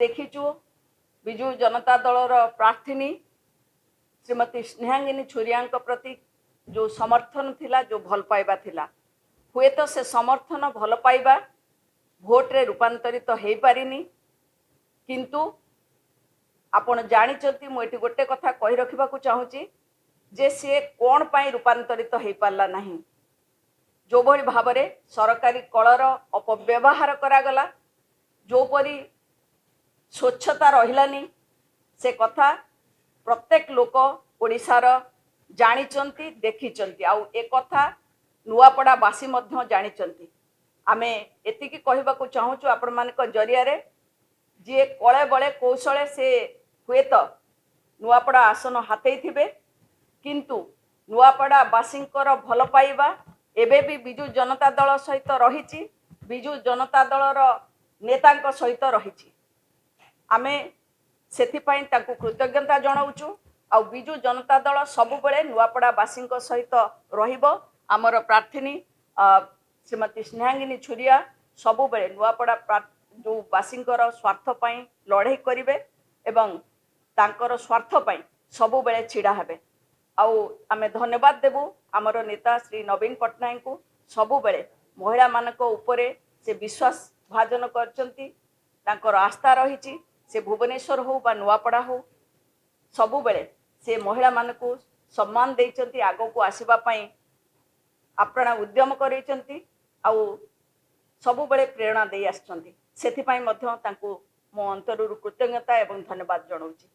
ଦେଖିଛୁ, ବିଜୁ ଜନତା ଦଳର ପ୍ରାର୍ଥିନୀ ଶ୍ରୀମତୀ ସ୍ନେହାଙ୍ଗିନୀ ଛୁରିଆଙ୍କ ପ୍ରତି ଯେଉଁ ସମର୍ଥନ ଥିଲା, ଯେଉଁ ଭଲ ପାଇବା ଥିଲା, ହୁଏତ ସେ ସମର୍ଥନ, ଭଲ ପାଇବା ଭୋଟରେ ରୂପାନ୍ତରିତ ହେଇପାରିନି। କିନ୍ତୁ ଆପଣ ଜାଣିଛନ୍ତି, ମୁଁ ଏଠି ଗୋଟେ କଥା କହି ରଖିବାକୁ ଚାହୁଁଛି ଯେ ସିଏ କ'ଣ ପାଇଁ ରୂପାନ୍ତରିତ ହେଇପାରିଲା ନାହିଁ। ଯେଉଁଭଳି ଭାବରେ ସରକାରୀ କଳର ଅପବ୍ୟବହାର କରାଗଲା, ଯେଉଁପରି ସ୍ୱଚ୍ଛତା ରହିଲାନି, ସେ କଥା ପ୍ରତ୍ୟେକ ଲୋକ ଓଡ଼ିଶାର ଜାଣିଛନ୍ତି, ଦେଖିଛନ୍ତି। ଆଉ ଏ କଥା ନୂଆପଡ଼ାବାସୀ ମଧ୍ୟ ଜାଣିଛନ୍ତି। ଆମେ ଏତିକି କହିବାକୁ ଚାହୁଁଛୁ ଆପଣମାନଙ୍କ ଜରିଆରେ, ଯିଏ କଳେ ବଳେ କୌଶଳେ ସେ ହୁଏତ ନୂଆପଡ଼ା ଆସନ ହାତେଇଥିବେ, କିନ୍ତୁ ନୂଆପଡ଼ାବାସୀଙ୍କର ଭଲ ପାଇବା ଏବେ ବି ବିଜୁ ଜନତା ଦଳ ସହିତ ରହିଛି, ବିଜୁ ଜନତା ଦଳର ନେତାଙ୍କ ସହିତ ରହିଛି। ଆମେ ସେଥିପାଇଁ ତାଙ୍କୁ କୃତଜ୍ଞତା ଜଣାଉଛୁ। ଆଉ ବିଜୁ ଜନତା ଦଳ ସବୁବେଳେ ନୂଆପଡ଼ାବାସୀଙ୍କ ସହିତ ରହିବ। ଆମର ପ୍ରାର୍ଥିନୀ ଶ୍ରୀମତୀ ସ୍ନେହାଙ୍ଗିନୀ ଛୁରିଆ ସବୁବେଳେ ନୂଆପଡ଼ା ଯେଉଁ ବାସୀଙ୍କର ସ୍ୱାର୍ଥ ପାଇଁ ଲଢ଼େଇ କରିବେ ଏବଂ ତାଙ୍କର ସ୍ୱାର୍ଥ ପାଇଁ ସବୁବେଳେ ଛିଡ଼ା ହେବେ। ଆଉ ଆମେ ଧନ୍ୟବାଦ ଦେବୁ ଆମର ନେତା ଶ୍ରୀ ନବୀନ ପଟ୍ଟନାୟକଙ୍କୁ। ସବୁବେଳେ ମହିଳାମାନଙ୍କ ଉପରେ ସେ ବିଶ୍ୱାସ ଭାଜନ କରିଛନ୍ତି, ତାଙ୍କର ଆସ୍ଥା ରହିଛି। ସେ ଭୁବନେଶ୍ୱର ହଉ ବା ନୂଆପଡ଼ା ହଉ, ସବୁବେଳେ ସେ ମହିଳାମାନଙ୍କୁ ସମ୍ମାନ ଦେଇଛନ୍ତି, ଆଗକୁ ଆସିବା ପାଇଁ ଆପ୍ରାଣ ଉଦ୍ୟମ କରେଇଛନ୍ତି ଆଉ ସବୁବେଳେ ପ୍ରେରଣା ଦେଇ ଆସିଛନ୍ତି। ସେଥିପାଇଁ ମଧ୍ୟ ତାଙ୍କୁ ମୋ ଅନ୍ତରରୁ କୃତଜ୍ଞତା ଏବଂ ଧନ୍ୟବାଦ ଜଣାଉଛି।